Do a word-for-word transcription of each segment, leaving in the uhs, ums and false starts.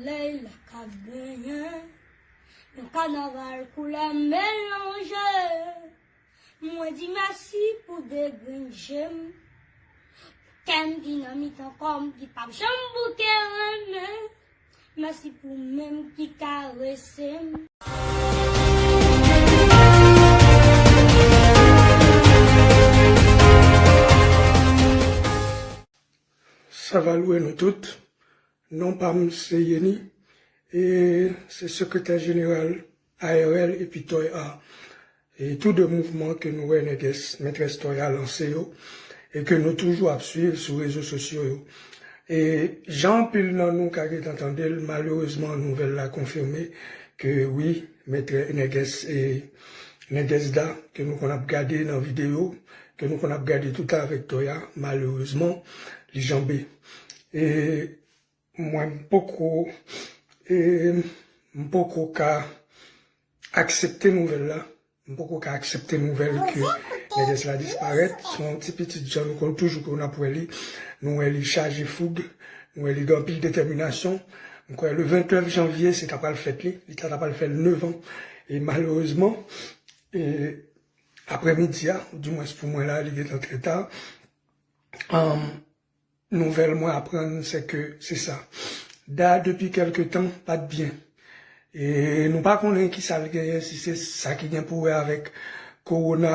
Solèy la k ap benyen, yon kanaval koulè melanje. Mwen di mèsi pou de grenn je m. Kè m ki nan mitan kò m, ki p ap janm bouke renmen. Mèsi pou men m ki karese m. Sa va lwe nou tout. Non pa m se Yeni, e se sekretè jeneral A R L epi Toy Art. E tou de mouvman ke nou wè nègès, mètrès Toya lanse yo, e ke nou toujou ap swiv sou rezo sosyo yo. E jan anpil nan nou ka gentan tande l, malerezman, nouvèl la konfime ke wi, mètrè nègès, e nègès da, ke nou konn ap gade nan videyo, ke nou konn ap gade toutan avèk Toya, malerezman, li janbe. E mwen, m poko, e m poko ka aksepte nouvèl la. M poko ka aksepte nouvèl ke nègès la disparèt. Se yon ti pitit jan nou konn toujou ke n ap wè li. Nou wè li chaje foug. Nou wè li gen anpil detèminasyon. M kwè le vennèf janvye, se ta pral fèt li. Li ta, ta pral fè l nevan. E malerezman, e, aprèmidi a, dimwens pou mwen la, li gentan trè ta. Anm, Nouvèl mwen aprann, se ke se sa. Da, depi kèlke tan, pa t byen. E nou pa konnen ki sa l genyen, si se sa ki gen pou wè avèk kowona,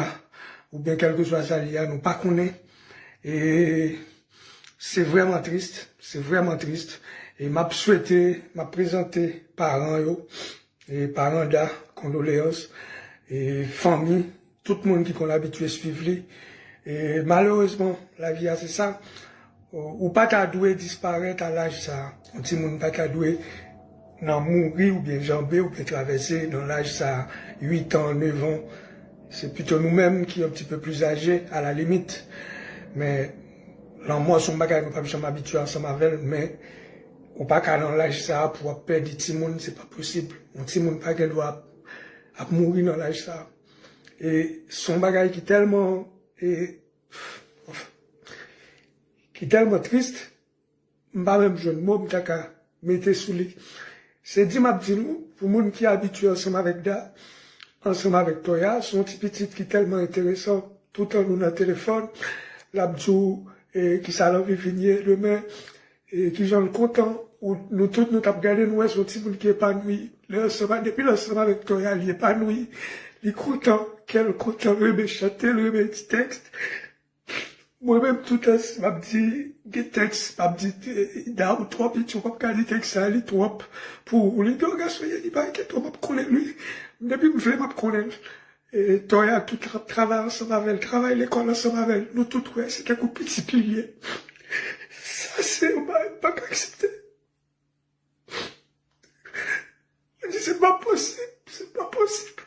oubyen kèlkeswa sa l ye a, nou pa konnen. E se vrèman tris, se vrèman tris. E m ap swete, m ap prezante paran yo, e paran Da, kondoleyans, e fanmi, tout moun ki konn abitye swiv li. E malerezman, lavi a se sa. Ou, ou pa ta dwe disparèt a laj sa a. Yon timoun pa ta dwe nan mouri oubyen janbe oubyen travèse nan laj sa a, uit an, nèf an. Se pito nou menm ki yon ti pe pli aje, a la limit. Men lanmò se yon bagay nou p ap janm abitye ansanm avè l, men ou pa ka nan laj sa a pou w ap pèdi timoun, se pa posib. Yon timoun pa gen dwa ap, ap mouri nan laj sa a. E se yon bagay ki tèlman, e, ki tèlman tris, m pa menm jwenn mo m ta ka mete sou li. Se di m ap di nou, pou moun ki abitye ansanm avèk Da, ansanm avèk Toya, se yon ti pitit ki tèlman enteresan, toutan nou nan telefòn, l ap di w, e, kisa l anvi vin ye demen, e, kijan l kontan. Ou, nou tout, nou t ap gade, nou wè se yon timoun ki epanwi. Lè ansanm a, depi l ansanm avèk Toya, li epanwi, li kontan, kè l kontan, l renmen chante, l renmen di tèks. Mwen menm, toutan, si m ap di, gen tèks, m ap di, eh, Da, ou twò piti, ou p ap ka li tèks sa, li twòp pou ou. Li di, o gason, ye, li pa enkyete w, m ap konnen l, wi. Depi m vle, m ap konnen l. E, Toya, tout, ap travay ansanm avè l, travay lekòl ansanm avè l. Nou tout wè, se tankou pitit li ye. Sa, se yon bagay m pa ka aksepte. Mwen di, se pa posib, se pa posib.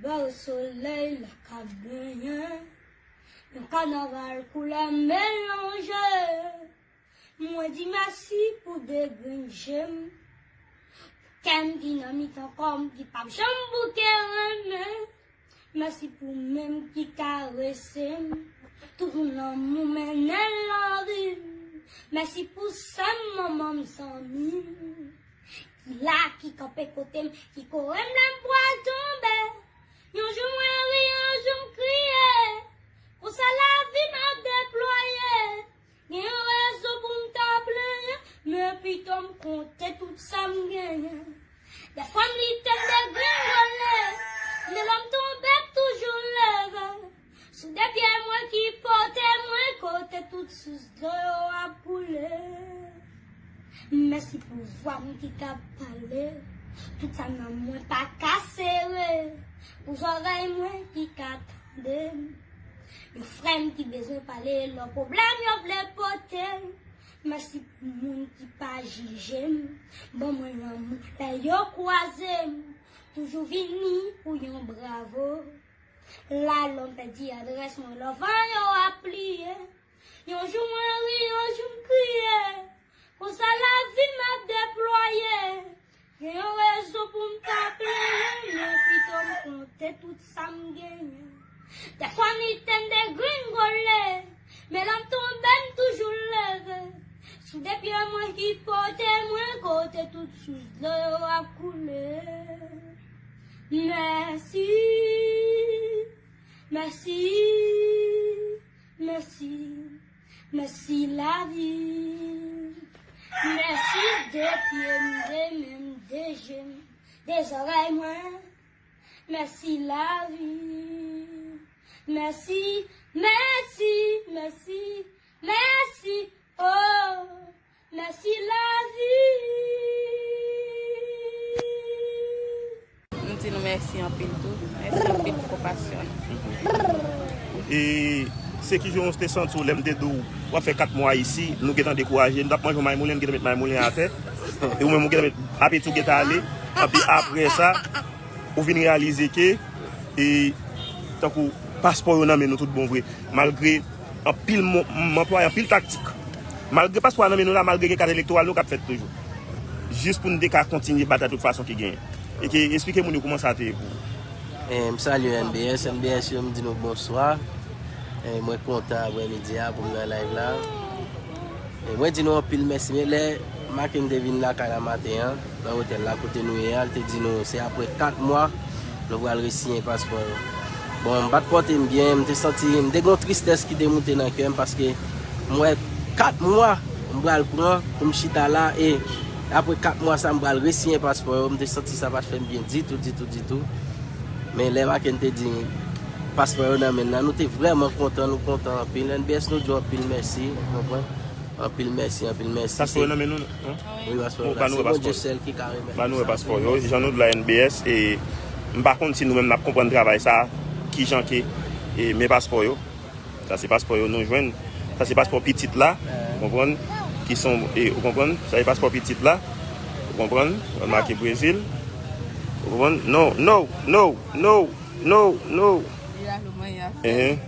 Bèl solèy la k ap benyen, yon kanaval koulè melanje. Mwen di mèsi pou de grenn je m. Kè m ki nan mitan kò m, ki p ap janm bouke renmen. Mèsi pou men m ki karese m. Tout moun lanmou mennen l nan vi m. Mèsi pou sè m, manman m, zanmi m. Ki la, ki kanpe kote m, ki kore m lè m pral tonbe. Yon jou mwen ri, yon jou m kriye. Konsa lavi m ap deplwaye. Gen yon rezon pou m ta plenyen, men pito m konte tout sa m genyen. Dèfwa m lite, m degringole, men lè m tonbe, m toujou leve. Sou de pye mwen ki pote mwen kote tout sous dlo yo ap koule. Mèsi pou vwa m ki ka pale, tout sa nan mwen pa ka sere, pou zòrèy mwen ki ka tande m. Yon frè m ki bezwen pale lè pwoblèm yo vle pote l. Mèsi pou moun ki pa jije m, ban mwen lanmou lè yo kwaze m. Toujou vini pou yon bravo. La lè m pèdi adrès mwen, lè van yo ap pliye. Yon jou mwen ri, yon jou m kriye. Konsa lavi m ap deplwaye. Gen yon rezon pou m ta plenyen, men tout sa m genyen. Dèfwa m te degringole, men lè m tonbe, m toujou leve. Sou de pye mwen ki pote mwen kote tout sous dlo yo ap koule. Mèsi, mèsi, mèsi, mèsi lavi. Mèsi de pye m, de men m, de je m, de zòrèy mwen. Mèsi lavi. Mèsi, mèsi, mèsi, mèsi, oh, mèsi lavi. Nou di nou mèsi anpil tou. Mèsi anpil pou konpasyon nou. E se ki jan w te santi w lè m te di w w ap fè kat mwa isi, nou gentan dekouraje, nou t ap manje yon maymoulen, nou gentan met maymoulen atè, e ou menm ou gentan met apeti w gentan ale, epi apre sa, ou vin reyalize ke, e, tankou paspò yo nan men nou tout bon vre, malgre anpil mo-, m anplwaye anpil taktik. Malgre paspò a nan men nou la, malgre gen kat elektoral nou k ap fèt toujou. Jis pou n te ka kontinye batay tout fason ki genyen. E ke esplike moun yo kouman sa te ye pou ou. E, m salye N B S, N B S yo, m di nou bonswa. E, mwen kontan aprèmidi a pou m nan live la. E, mwen di nou anpil mèsi, men lè Maken te vin lakay la maten an, nan otèl la kote nou ye a, l te di nou se apre kat mwa nou pral resiyen paspò yo. Bon, m pa t pòte m byen, m te santi, m te gen yon tristès ki te moute nan kè m paske m wè kat mwa m pral pran pou m chita la e apre kat mwa sa m pral resiyen paspò yo, m te santi sa pa t fè m byen ditou, ditou, ditou. Men lè Maken te di paspò yo nan men n nan, nou te vrèman kontan, nou kontan anpil. N B S nou di w anpil mèsi, ou konprann? Anpil mèsi, anpil mèsi. Paspò yo nan men nou, non? Wi, paspò yo la. Se Bondye sèl ki ka remèt nou sa. Ba nou wè paspò yo. Jan nou di la N B S, e m pa konn si nou menm n ap konprann travay sa, kijan ke, e, men paspò yo. Sa se paspò yo nou jwenn. Sa se paspò pitit la, ou konprann? Ki son, e, ou konprann? Sa se paspò pitit la, ou konprann? Mwen make Brezil, ou konprann? No, no, no, no, no, no. Li la, lo mwen, y a fè. Ehe.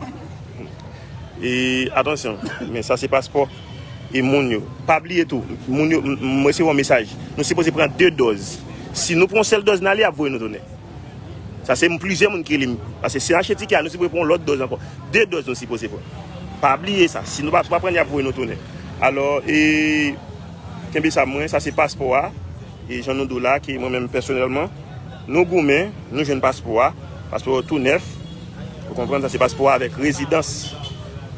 E, atansyon, men sa se paspò e moun yo. Pa bliye tou, moun yo, m, m resevwa yon mesaj. Nou sipoze pran de dòz. Si nou pran yon sèl dòz, n ale, y ap voye nou tounen. Sa se m, plizyè moun ki rele m. Paske si n achte tikè a, nou sipoze pran yon lòt dòz ankò. De dòz nou sipoze pran. Pa bliye sa. Si nou pa, pa pran, y ap voye nou tounen. Alò, e, kenbe sa mwen, sa se paspò a. E jan nou di w la, ke mwen menm pèsonèlman, nou goumen, nou jwenn paspò a. Paspò yo tou nèf. Ou konprann, sa se paspò a avèk rezidans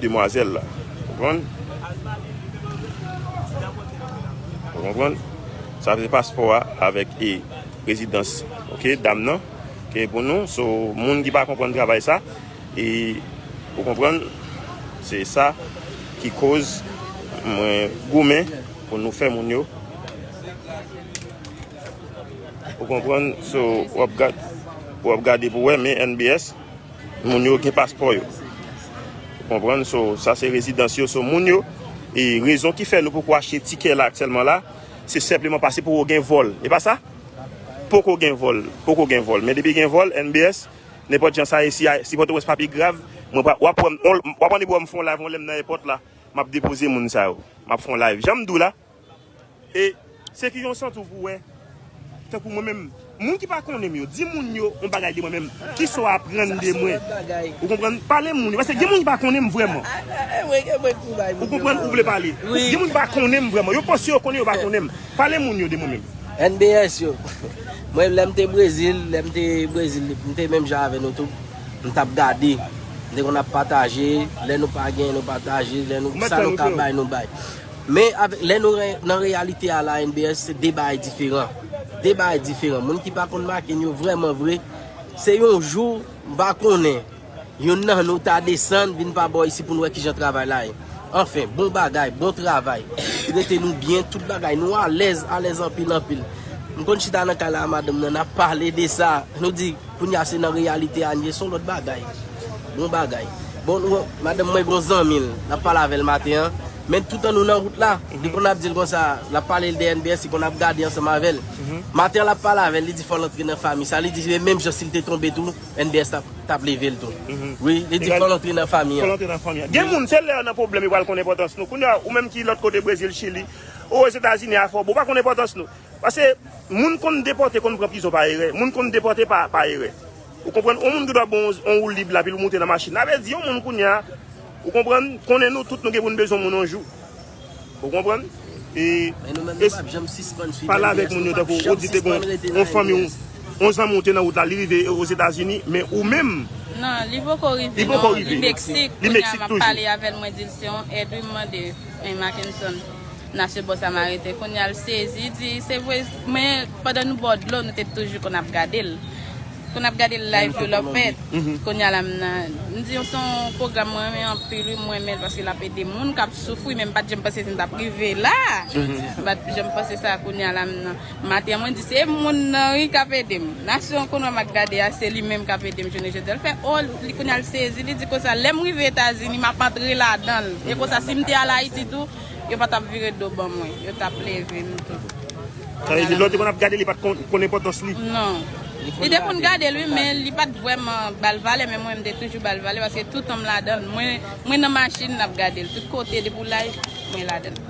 demwazèl la. Ou konprann? Ou konprann? Sa se paspò a avèk, e, rezidans, oke, dam nan, ke pou nou, so, moun ki pa konprann travay sa, e, ou konprann, se sa ki koz mwen goumen pou nou fè moun yo, ou konprann, so, w ap gad-, w ap gade pou wè, men N B S, moun yo gen paspò yo. Ou konprann? So, sa se rezidans yo, so moun yo. E rezon ki fè nou poko achte tikè la aktyèlman la, se senpleman paske poko gen vòl. E pa sa? Poko gen vòl, poko gen vòl. Men depi gen vòl, N B S, nenpòt jan sa ye, si, si Pòtoprens pa pi grav, mwen pa, w ap wè m, w ap annik wè m fè yon live, yon lè m nan èpòt la, m ap depoze moun sa yo. M ap fè yon live. Jan m di w la, E se ki jan w santi w pou wè, tankou mwen menm, moun ki pa konnen m yo, di moun yo yon bagay de mwen menm, kisa w aprann de mwen. Ou konprann? Pale moun yo, paske gen moun ki pa konnen m vrèman. Ou konprann? Ou vle pale? Gen moun ki pa konnen m vrèman. Yo panse yo konnen, yo pa konnen m. Pale moun yo de mwen menm. N B S yo. Mwen, lè m te Brezil, lè m te Brezil, m te menm jan avè nou tou. M t ap gade. M te konn ap pataje. Lè nou pa gen, nou pataje. Lè nou, sa nou ka bay, nou bay. Men avèk, lè nou re-, nan reyalite a la, N B S, se de bagay diferan. De bagay diferan. Moun ki pa konn Maken yo vrèman vre, se yon jou, m pa konnen, youn nan nou ta desann, vin pa bò isi pou n wè kijan travay la ye. Anfen, bon bagay, bon travay. Trete nou byen, tout bagay. Nou alèz, alèz anpil, anpil. M konn chita nan kay la a madanm nan, n ap pale de sa. Nou di, Kounye a se nan reyalite a n ye, se yon lòt bagay. Bon bagay. Bon, nou, madanm mwen gon zanmi l, n ap pale avè l maten an. Men toutan nou nan wout la, li konn ap di l konsa, l ap pale l de N B S, li konn ap gade ansanm avè l. Maten an l ap pale avè l, li di fò l antre nan fanmi sa. Li di se menm jan si l te tonbe tou, N B S t ap, t ap leve l tou. Wi, li di fò l antre nan fanmi an. Fò l antre nan fanmi an. Gen moun, se lè yo nan pwoblèm yo pral konn enpòtans nou. Kounye a, ou menm ki lòt kote Brezil, Chili, Ozetazini, Afwòb, ou pa konn enpòtans nou. Paske moun konn depòte konn pran prizon pa erè. Moun konn depòte pa, pa erè. Ou konprann? Yon moun ki dwe ba w yon woulib la, epi l moute nan machin. Sa vle di, yon moun kounye a, ou konprann? Konnen nou tout nou gen pou n bezwen moun yon jou. Ou konprann? E, Men nou menm nou p ap janm sispann fidèl. Pale avèk moun yo tankou ou di te gen yon fanmi w, yon zanmi w te nan wout la, li rive Ozetazini, men ou menm. Non, li poko rive. Li poko rive. Li Meksik. Kounye a m ap pale avè l, mwen di l se yon èd wi m mande, Mackenson. Nasyon bò Samariten. Kounye a l sezi, di, se vre, men pandan nou bò dlo, nou te toujou konn ap gade l. Konn ap gade l live yo lè w fèt. Kounye a la m nan, m di, se yon pwogram mwen renmen anpil, wi, m renmen l paske l ap ede moun k ap soufri, men m pa t janm panse si m t ap rive la. M pa t janm panse sa, kounye a la m nan. Maten an, mwen di, se moun nan, wi, k ap ede m. Nasyon kounye a m ap gade a, se li menm k ap ede m jounen jodi a. L fè, o, li kounye a l sezi, li di konsa, lè m rive Etazini, m ap antre ladan l. E konsa, si m te al Ayiti tou, yo pa t ap vire do ban mwen. Yo t ap leve m tou. Sa vle di, lè w te konn ap gade, li pa t konn, konn enpòtans li? Non. Li te konn gade l, wi, men li pa t vrèman ba l valè, men mwen, m te toujou ba l valè, paske toutan m ladan l. Mwen, mwen nan machin, n ap gade l. Tout kote, depi w live, mwen ladan l.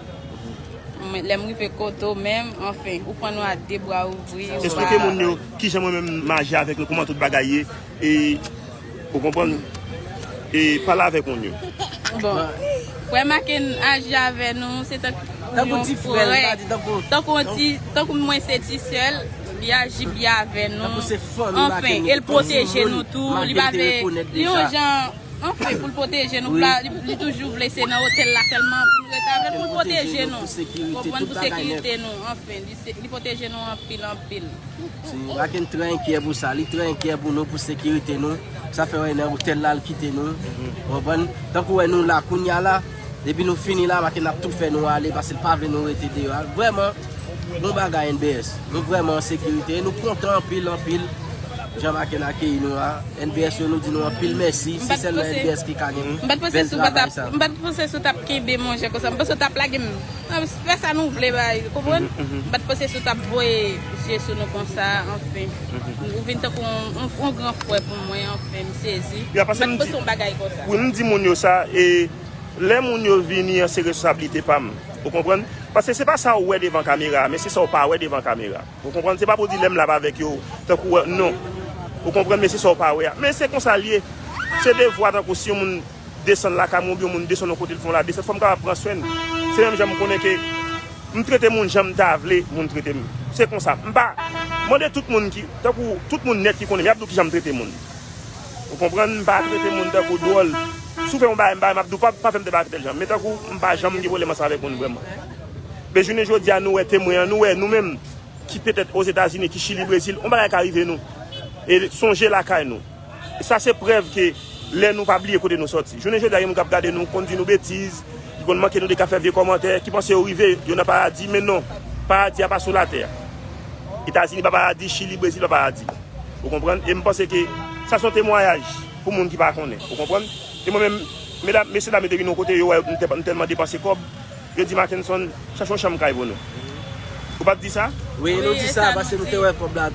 Mwen, lè m rive kote w menm, anfen, ou pran nou a de bra ouvri. Eksplike moun yo kijan mwen menm m aji avèk nou, kòman tout bagay ye. E, ou konprann? E pale avèk moun yo. Bon, frè Maken aji avè nou, se tankou yon frè. Tankou yon ti, tankou mwen se ti sè l, li aji byen avè nou. Anfen, e l pwoteje nou tou, li pa vle, li yon jan, anfen, pou l pwoteje nou, li, li toujou vle se nan otèl la sèlman pou nou rete avè l, pou l pwoteje nou. Konprann, pou sekirite nou, anfen, li, se, li pwoteje nou anpil, anpil. Se Maken trè enkyè pou sa, li trè enkyè pou nou, pou sekirite nou. Sa fè wè nan otèl la l kite nou. Ou konprann? Tankou wè nou la kounye a la, depi nou fini la, Maken ap tou fè nou ale, paske l pa vle nou rete deyò a. Vrèman, bon bagay N B S. Nou vrèman an sekirite, e nou kontan anpil, anpil. Jan Maken akeyi nou a. N B S yo, nou di nou anpil mèsi. Se sèlman N B S ki ka gen bèl travay sa. M pa t panse si w t ap kenbe manje konsa. M panse w t ap lage m. Fè sa nou vle bay, konprann? M pa t panse si w t ap voye je sou nou konsa, anfen. Ou vin tankou yon, yon, yon gran frè pou mwen, anfen, m sezi. M pa t panse yon bagay konsa. Wi, m di moun yo sa, e lè moun yo vini an, se responsablite pa m. Ou konprann? Paske se pa sa w wè devan kamera a, men se sa w pa wè devan kamera. Ou konprann? Se pa pou di lè m la avèk yo, tankou, non. Ou konprann? Men se sa w pa wè a. Men se konsa l ye. Se devwa tankou si yon moun desann lakay mwen oubyen yon moun desann yon kote l fè yon la desant, fò m kapab pran swen l. Se menm jan m konnen ke m trete moun jan m ta vle moun trete m. Se konsa. M pa mande tout moun ki, tankou tout moun nèt ki konnen m, y ap di w kijan m trete moun. Ou konprann? M pa trete moun tankou dwòl. Si w fè yon bagay, m pa, m ap di w pa, pa fè m tèl bagay, fè tèl jan. Men tankou m pa janm gen pwoblèm ansanm avèk moun vrèman. Men jounen jodi a, nou wè temwen an, nou wè nou menm ki petèt Ozetazini, ki Chili, Brezil, yon bagay ka rive nou. E sonje lakay nou. E sa se prèv ke lè nou pa bliye kote nou sòti. Jounen jodi a, gen moun k ap gade nou, konn di nou betiz, ki konn manke nou de ka fè vye kòmantè, ki panse yo rive, yo nan paradi, men non. Paradi a pa sou latè a. Etazini pa paradi, Chili, Brezil pa paradi. Ou konprann? E m panse ke sa se yon temwayaj pou moun ki pa konnen. Ou konprann? E mwen menm, medam, mesye dam yo te vin yon kote, yo wè m te, m tèlman depanse kòb, yo di, Mackenson, chache yon chanm kay pou nou. Ou pa t di sa? Wi, nou di sa, paske nou te wè kòb la,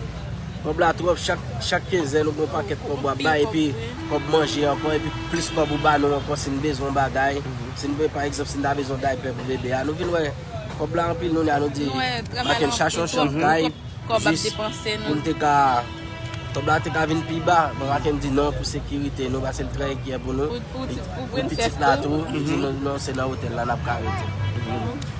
kòb la twòp, chak, chak kenzèn nou gen yon pakèt kòb w ap bay, epi kòb manje ankò, epi plis kòb ou ba nou ankò si n bezwen yon bagay. Si n, pa egzanp, si n ta bezwen daypè pou bebe a, nou vin wè kòb la anpil, nou la, nou di, Maken, chache yon chanm kay. Kòb ap depanse nou. Pou n te ka, kòb la te ka vin pi ba, men Maken di non pou sekirite nou, paske l trè enkyè pou nou. Pou, pou, pou pitit la tou, li di nou non, se nan otèl la n ap ka rete.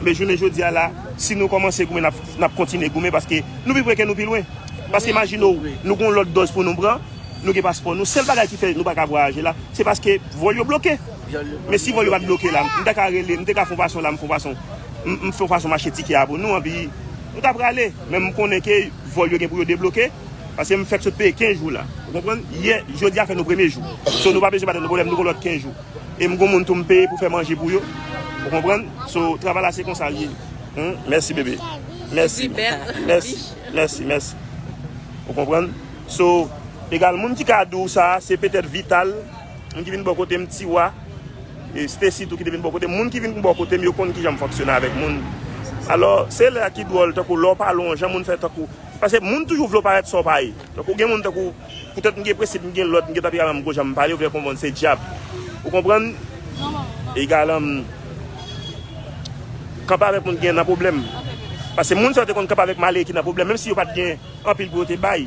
Men jounen jodi a la, si nou kòmanse goumen, n ap, n ap kontinye goumen, paske nou pi pre ke nou pi lwen. Paske imajine w, nou gen yon lòt dòz pou nou pran, nou gen paspò nou. Sèl bagay ki fè nou pa ka vwayaje la, se paske vòl yo bloke. Men si vòl yo pa t bloke la, m ta ka rele, m te ka fè yon fason la, m fè yon fason, m, m fè yon fason m achte tikè a pou nou, anpi nou ta prale. Men m konnen ke vòl yo gen pou yo debloke, paske m fèk sot peye kenz jou la. Ou konprann? Yè, jodi a fè nou premye jou. So, nou pa bezwen pa t nan pwoblèm, nou gen lòt kenz jou. E m gen moun tou m peye pou fè manje pou yo. Ou konprann? So, travay la se konsa l ye. Humm, mèsi bebe. Mèsi. Mèsi, mèsi, mèsi. Ou konprann? So, egal, moun ki ka di w sa, se petèt Vital, moun ki vin bò kote m, Tiwa, e Stacy tou ki te vin bò kote m. Moun ki vin bò kote m, yo konn kijan m fonksyone avèk moun. Alò, se lè a ki dwòl, tankou lè w pale yon jan, moun fè tankou, paske moun toujou vle w parèt sa w pa ye. Tankou gen moun tankou, poutèt m gen prensip, m gen lòd, m gen tanperaman, m gon jan m pale, yo vle konprann se dyab. Ou konprann? Egal, um, kanpe avèk moun ki gen nan pwoblèm. Paske moun sa yo te konn kanpe avèk malere ki nan pwoblèm, menm si yo pa t gen anpil pou yo te bay.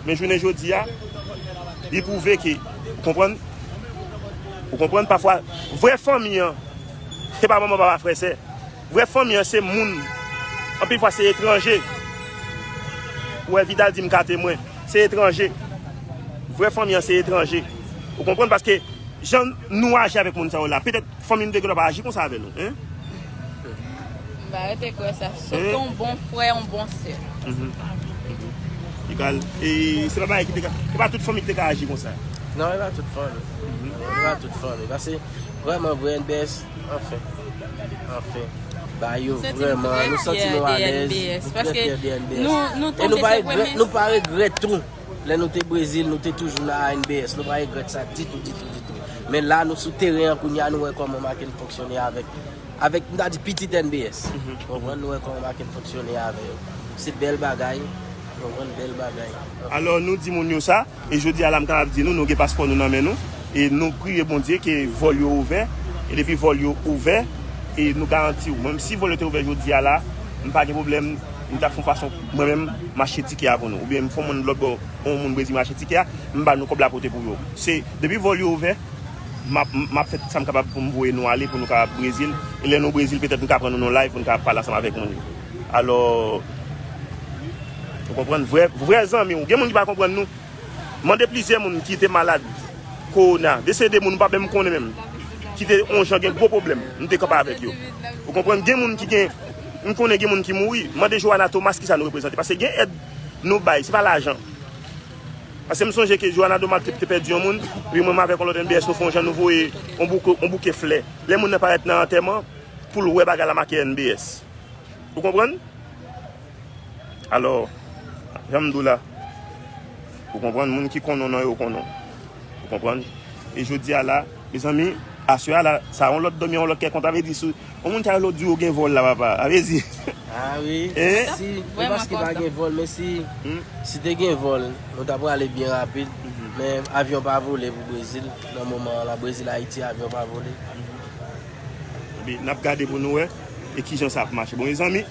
Men jounen jodi a, Li pwouve ke, ou konprann? Ou konprann? Pafwa, vrè fanmi an, se pa manman, papa, frè, sè. Vrè fanmi an, se moun, anpil fwa, se etranje. Ou wè, Vidal di m ka temwen. Se etranje. Vrè fanmi an, se etranje. Ou konprann? Paske, jan nou aji avèk moun sa yo la, petèt fanmi nou te gen dwa pa aji konsa avè nou, en? M pa rete kwè sa. Sòf yon bon frè, yon bon sè. Egal. E se pa bagay ki te ka, se pa tout fanmi ki te ka aji konsa. Non, e pa tout fanmi. E pa tout fanmi. Paske vrèman, vre N B S, anfen. Anfen. Ba yo vrèman, nou santi nou alèz, nou trè fyè de N B S. E nou pa regrèt, nou pa regrèt tou. Lè nou te Brezil, nou te toujou nan N B S. Nou pa regrèt sa ditou, ditou, ditou. Men la, nou sou teren an kounye a, nou wè kòman Maken fonksyone avèk, avèk, m ta di pitit N B S. Konprann? Nou wè kòman Maken fonksyone avè yo. Se bèl bagay. Konprann? Bèl bagay. Alò, nou di moun yo sa, e jodi a la, m kapab di nou, nou gen paspò nou nan men nou, e nou priye Bondye ke vòl yo ouvè, e depi vòl yo ouvè, e nou garanti w, menm si vòl yo te ouvè jodi a la, m pa gen pwoblèm, m t ap fè yon fason, mwen menm, m achte tikè a pou nou, oubyen m fè yon moun lòt bò, yon moun Brezil, m achte tikè a, m ba nou kòb la pote pou yo. Se, depi vòl yo ouvè, m ap, m ap fè sa m kapab pou m voye nou ale, pou nou ka Brezil. E lè nou Brezil, petèt nou ka pran nou nan live, pou nou ka pale ansanm avèk moun yo. Alò, ou konprann? Vrè, vrè zanmi w. Gen moun ki pa konprann nou. Mande plizyè moun ki te malad, kowona, desede moun ou pa menm konnen menm, ki te yon jan gen gwo pwoblèm. Nou te kanpe avèk yo. Ou konprann? Gen moun ki gen, m konnen gen moun ki mouri. Mande Joana Thomas kisa nou reprezante. Paske gen èd nou bay, se pa lajan. Paske m sonje ke Joana Domal te, te pèdi yon moun, epi mwen, mwen avèk yon lòt N B S, nou fè yon jan, nou voye yon bouke, yon bouke flè. Lè moun nan parèt nan antèman, pou l wè bagay la make N B S. Ou konprann? Alò, jan m di w la, ou konprann, moun ki konnen w nan yo konnen w. Ou konprann? E jodi a la, mezanmi, aswè a la, sa yon lòt dòmi, yon lòt kè kontan, vle di sou Yon moun ka rele w di w gen vòl la, papa. A vle di. Ah wi. Eh? Si, e paske pa gen vòl, men si, hmm? Si te gen vòl, nou ta prale byen rapid. Mhm. Men avyon pa vole pou Brezil. Nan moman an la, Brezil, Ayiti, avyon pa vole. Epi, n ap gade pou nou wè, e kijan sa ap mache. Bon, mezanmi,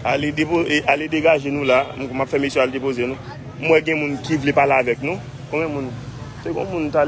ale depo-, e, ale degaje nou la. M, m ap fè mesye al depoze nou. M wè gen moun ki vle pale avèk nou. Konbyen moun? Se yon moun ta